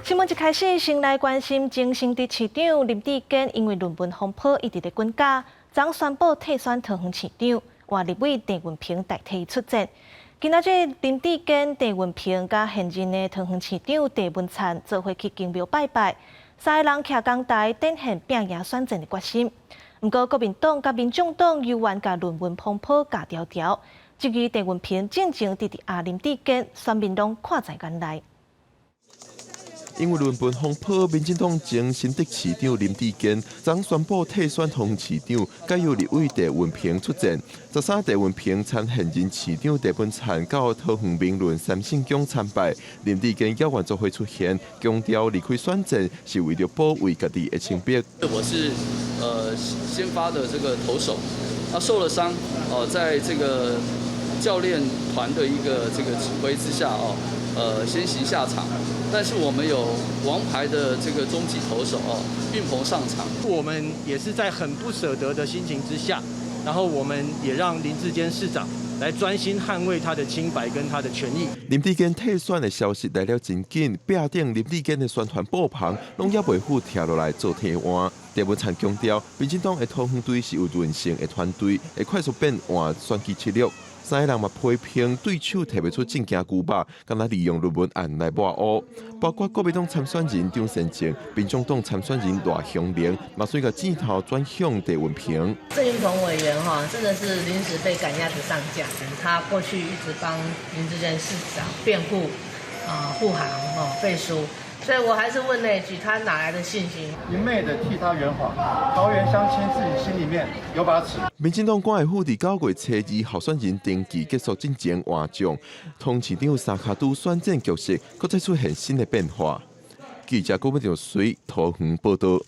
新聞一開始，先來關心前新竹市長林智堅，因為論文風波一直咧滾架，昨宣布退選桃園市長，換立委鄭運鵬代替伊出戰。今仔日林智堅、鄭運鵬佮現任的桃園市長鄭文燦做伙去宮廟拜拜，三个人徛仝台展現拚贏選戰的決心。毋過國民黨佮民眾黨猶原共論文風波咬牢牢，質疑鄭運鵬進前直直壓林智堅，選民攏看在眼內。因為論文風波，民進黨前新竹市長林智堅昨宣布退選桃園市長，改由立委鄭運鵬出戰。13鄭運鵬參現任市長鄭文燦到桃園明倫三聖宮參拜，林智堅猶原做伙出現，強調離開選戰是為著保衛家己的清白。我是先發的這個投手，他受了傷，哦，在這個教練團的一個這個指揮之下，哦，先行下場，但是我們有王牌的這個中繼投手哦，運鵬上場。我們也是在很不捨得的心情之下，然後我們也讓林智堅市長來專心捍衛他的清白跟他的權益。林智堅退選的消息來了真緊，壁頂林智堅的宣傳布棚攏猶未赴拆落來做替換。鄭文燦強調，民進黨的桃園隊是有韌性的團隊，會快速變換選舉策略。三个人嘛批評對手提袂出政見牛肉，敢若利用論文案來抹烏。包括國民黨參選人張善政、民眾黨參選人賴香伶，嘛隨共箭頭轉向鄭運鵬。鄭運鵬委員哈，真的是臨時被趕鴨子上架。他過去一直幫林智堅市長辯護啊護航哦背書。所以我還是問那句，他哪來的信心？一昧的替他圓謊，桃園鄉親自己心裡面有把尺。民進黨郭會赴9月初2候選人登記結束進前換將，桃園市長三跤拄選戰局勢，閣再出現新的變化。記者郭文長水桃園報道。